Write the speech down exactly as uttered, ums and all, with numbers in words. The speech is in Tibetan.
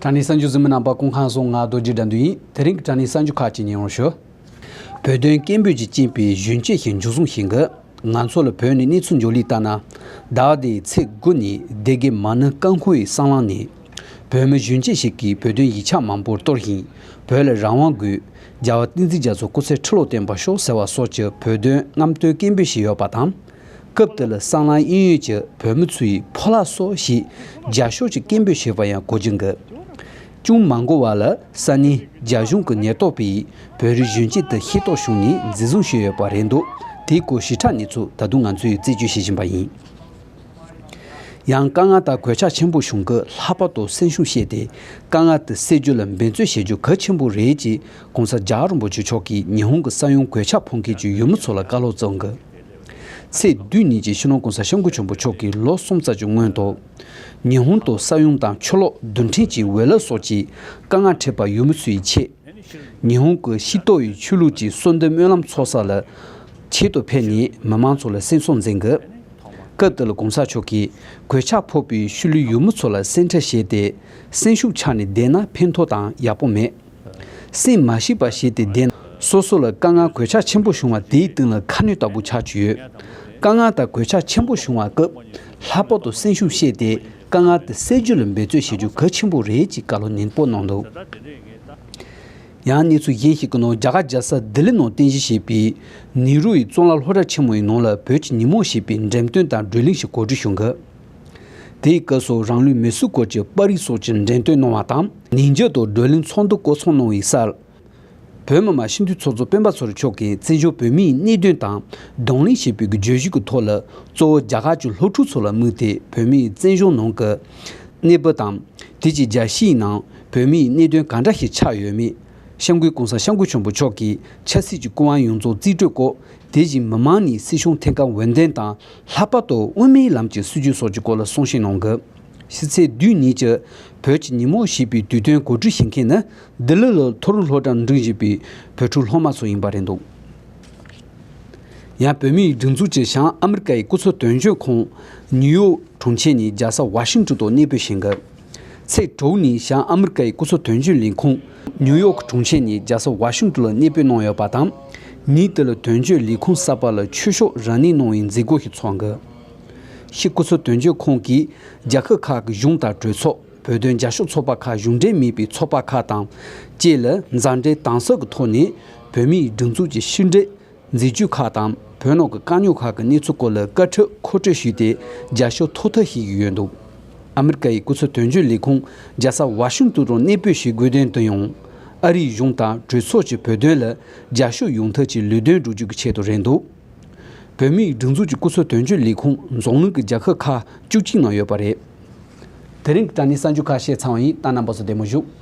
དྲ་གནས་གསར་འགྱུར་གཟིགས་མི་རྣམ་པ་སྐུ་ཁམས་བཟང་། ང་རྡོ་རྗེ་དགྲ་འདུལ་ཡིན། དེ་རིང་གི་དྲ་གནས་གསར་འགྱུར་ཁག་ཅིག་ཉན་རོགས་ཞུ། བོད་དོན་སྐད་འབོད་ཀྱིས་རྐྱེན་པས་གཞོན་སྐྱེས་ཤིག་འཇུ་བཟུང་བྱས་འདུག། ང་ཚོ་ལ་བོད་ནས་གནས་ཚུལ་འབྱོར་ལུགས་ལྟར་ན། ཟླ་བ་འདིའི་ཚེས་དགུ་ཉིན་སྡེ་དགེ་མ་ཎི་ཀ་ཁོ་ཡི་སྲང་ལམ་ནས། བོད་མི་གཞོན་སྐྱེས་ཤིག་གིས་བོད་དོན་ཡིག་ཆ་མང་པོར་གཏོར་ཞིང་། བོད་ལ་རང་དབང་དགོས། རྒྱལ་བ་བསྟན་འཛིན་རྒྱ་མཚོ་སྐུ་ཚེ་ཁྲི་ལོ་བརྟན་པར་ཤོག་ཟེར་བ་སོགས་ཀྱི་བོད་དོན་རྔམ་སྟོན་སྐད་འབོད་བྱས་ཡོད་པ་དང་། སྐབས་དེ་ལ་སྲང་ལམ་གཡས་གཡོན་གྱི་བོད་མི་ཚོས་ཕོ་ལྷ་སོ་ཞེས་རྒྱ་ཤོག་ཅིག་སྐད་འབོད་བྱས་པ་ཡང་གོ་རྒྱུ་འདུག། ཅུང་མ་འགོར་བ་ལ་ས་གནས་རྒྱ་གཞུང་གི་ཉེན་རྟོག་པས་བོད་རིགས་གཞོན་སྐྱེས་དེ་ཤེས་རྟོགས་བྱུང་ནས་འཛིན་བཟུང་བྱས་ཡོད་པ་རེད་འདུག། དེའི་སྐོར་ཞིབ་ཕྲ་གནས་ཚུལ་ད་དུང་ང་ཚོས་རྩད་གཅོད་བྱེད་བཞིན་པ་ཡིན། ཡང་དཀའ་ངལ་དང་གོད་ཆག་ཆེན་པོ་བྱུང་སྐབས་ལྷག་པར་དུ་སེམས་ཤུགས་བསྐྱེད་དེ་དཀའ་ངལ་དེ་སེལ་རྒྱུ་ལ་འབད་བརྩོན་བྱེད་རྒྱུ་གལ་ཆེན་པོ་རེད་ཅེས་༸གོང་ས་༸རྒྱལ་བ་རིན་པོ་ཆེ་མཆོག་གིས་ཉི་ཧོང་གི་ས་ཡོམ་གོད་ཆག་ཕོག་མཁན་གྱི་ཡུལ་མི་ཚོ་ལ་བཀའ་སློབ་སྩལ་གྱི། ཚེས་བདུན་ཉིན་གྱི་སྤྱི་ནོར་༸གོང་ས་༸སྐྱབས་མགོན་ཆེན་པོ་མཆོག་གིས་ལོ་གསུམ་ཙམ་གྱི་སྔོན་དུ། ཉི་ཧོང་དུ་ས་ཡོམ་དང་ཆུ་ལོག་རྡུལ་ཕྲན་གྱི་འོད་རླབས་སོགས་ཀྱིས་དཀའ་ངལ་འཕྲད་པ་ཡུལ་མི་ཚོའི་ཆེད། ཉི་ཧོང་གི་ཤིན་ཏོ་ཡི་ཆོས་ལུགས་ཀྱི་གསོལ་འདེབས་སྨོན་ལམ་ཚོགས་ས་ལ་ཆེད་དུ་ཕེབས་ནས་མི་མང་ཚོ་ལ་སེམས་གསོ་མཛད་གི། སྐབས་དེ་ལ་༸གོང་ས་མཆོག་གིས་གོད་ཆག་ཕོག་པའི་ཤུལ་ལུས་ཡུལ་མི་ཚོ་ལ་སེམས་ཁྲལ་བྱས་ཏེ་སེམས་ཤུགས་ཆག་ནས་བསྡད་ན་ཕན་ཐོགས་དང་ཡག་པོ་མེད། སེམས་མ་ཞིག་པ་བྱས་ཏེ་བསྡད་ན་སོ་སོ་ལ་དཀའ་ངལ་གོད་ཆག་ཆེན་པོ་བྱུང་བ་དེའི་སྟེང་ལ་ཁ་སྣོན་ལྟ་བུ་ཆགས་ཀྱི་ཡོད། དཀའ་ངལ་དང་གོད་ཆག་ཆེན་པོ་བྱུང་བ་སྐབས་ལྷག་པར་དུ་སེམས་ཤུགས་བསྐྱེད་དེ་དཀའ་ངལ་དེ་སེལ་རྒྱུ་ལ་འབད་བརྩོན་བྱེད་རྒྱུ་གལ་ཆེན་པོ་རེད་ཅེས་བཀའ་སློབ་ནན་པོ་གནང་འདུག། ཡང་གནས་ཚུལ་གཞན་ཞིག་གི་ནང་རྒྱ་གར་རྒྱལ་ས་ལྡི་ལི་ནང་རྟེན་གཞི་བྱས་པའི་ནེ་རུ་ཡི་གཙུག་ལག་སློབ་གྲྭ་ཆེན་མོ་ཡི་ནང་ལ་བོད་ཀྱི་ཉིན་མོ་ཞེས་པའི་འགྲེམས་སྟོན་དང་བགྲོ་གླེང་ཞིག་གོ་སྒྲིག་ཞུ་གི། དེའི་སྐབས་སུ་རང་ལུས་མེར་སྲེག་སྐོར་གྱི་པར་རིས་སོགས་ཀྱི་འགྲེམས་སྟོན་གནང་བ་དང་། ཉིན་རྒྱུན་དུ་བགྲོ་གླེང་ཚོགས་འདུ་སྐོར་ཚོགས་གནང་བའི་སར། བོད་མི་མང་སྤྱི་འཐུས་ཚོགས་གཙོ་སྤེན་པ་ཚེ་རིང་མཆོག་གིས་བཙན་བྱོལ་བོད་མིའི་གནད་དོན་དང་གདོང་ལེན་བྱེད་པའི་བརྗོད་གཞི་གི་ཐོག་ལ་གཙོ་བོ་རྒྱ་གར་གྱི་སློབ་ཕྲུག་ཚོ་ལ་དམིགས་ཏེ་བོད་མིའི་བཙན་བྱོལ་ནང་གི་གནས་བབ་དང་། དེ་རྗེས་རྒྱལ་སྤྱིའི་ནང་བོད་མིའི་གནད་དོན་ག་འདྲ་ཞིག་ཆགས་ཡོད་མེད།༸སྐྱབས་མགོན་༸གོང་ས་༸སྐྱབས་མགོན་ཆེན་པོ་མཆོག་གིས་ཆབ་སྲིད་ཀྱི་སྐུ་དབང་ཡོངས་རྫོགས་རྩིས་སྤྲོད་སྐོར། དེ་བཞིན་མི་མང་ནས་སྲིད་སྐྱོང་ཐད་ཀར་འོས་འདེམས་དང་ལྷག་པར་དུ་དབུ་མའི་ལམ་གྱི་སྲིད་བྱུས་སོགས་ཀྱི་སྐོར་ལ་གསུང་བཤད་གནང་གི། ཕྱི་ཚེས་བདུན་ཉིན་གྱི་བོད་ཀྱི་ཉིན་མོ་ཞེས་པའི་དུས་སྟོན་གོ་སྒྲིག་བྱེད་མཁན་ནི་ལྡི་ལི་ལ་མཐོ་རིམ་སློབ་གྲྭར་འགྲིམ་བཞིན་པའི་བོད་ཕྲུག་སློབ་མ་ཚོ་ཡིན་པ་རེད་འདུག། ཡང་བོད་མིའི་སྒྲིག་འཛུགས་ཀྱི་བྱང་ཨ་མི་རི་ཀའི་སྐུ་ཚབ་དོན་གཅོད་ཁང་ནིའུ་ཡོག་གྲོང་ཁྱེར་ནས་རྒྱལ་ས་ཝ་ཤིང་ཏོན་དུ་གནས་སྤོས་བྱེད་འགོ། ཚེས་དྲུག་ཉིན་བྱང་ཨ་མི་རི་ཀའི་སྐུ་ཚབ་དོན་གཅོད་ལས་ཁུངས་ནིའུ་ཡོག་གྲོང་ཁྱེར་ནས་རྒྱལ་ས་ཝ་ཤིང་ཏོན་ལ་གནས་སྤོས་གནང་ཡོད་པ་དང་། ཉིན་དེ་ལ་དོན་གཅོད་ལས་ཁུངས་གསར་པ་ལ་ཆོས་ཕྱོགས་རབ་གནས་གནང་བའི་མཛད་སྒོ་ཞིག་ཚོགས་འགོ། ཕྱི་སྐུ་ཚབ་དོན་གཅོད་ཁང་གིས་རྒྱལ་ཁབ་ཁག་གི་གཞུང་དང་གྲོས་ཚོགས། བོད་དོན་རྒྱབ་སྐྱོར་ཚོགས་པ་ཁག་གཞུང་འབྲེལ་མིན་པའི་ཚོགས་པ་ཁག་དང་བཅས་ལ་མཛའ་འབྲེལ་དམ་ཟབ་ཀྱི་ཐོག་ནས་བོད་མིའི་སྒྲིག་འཛུགས་ཀྱི་ཕྱི་འབྲེལ་མཛད་ཇུས་ཁག་དང་བོད་ནང་གི་དཀའ་རྙོག་ཁག་གི་གནས་ཚུལ་སྐོར་ལ་བཀའ་ཁྲིད་མཁོ་སྤྲོད་ཞུས་ཏེ་རྒྱབ་སྐྱོར་ཐོབ་ཐབས་བྱེད་ཀྱི་ཡོད་འདུག། ཨ་མི་རི་ཀ་ཡི་སྐུ་ཚབ་དོན་གཅོད་ལས་ཁུངས་རྒྱལ་ས་ཝ་ཤིང་ཏོན་དུ་གནས་སྤོས་བྱེད་དགོས་དོན་དུ་ཡང་ཨ་རིའི་གཞུང་དང་གྲོས་ཚོགས་ཀྱིས་བོད་དོན་ལ་རྒྱབ་སྐྱོར་ཡོང་ཐབས་ཀྱི་ལས་དོན་སྒྲུབ་རྒྱུ་གི་ཆེད་དུ་རེད་འདུག། བོད་མིའི་སྒྲིག་འཛུགས་ཀྱི་སྐུ་ཚབ་དོན་གཅོད་ལས་ཁུངས་འཛམ་གླིང་གི་རྒྱལ་ཁབ་ཁག་བཅུ་གཅིག་ནང་ཡོད་པ་རེད། དེ་རིང་གི་དྲ་གནས་གསར་འགྱུར་ཁག་བཤད་ཚར་བ་ཡིན། ད་རྣམ་པ་ཚོ་བདེ་མོ་བཞུགས།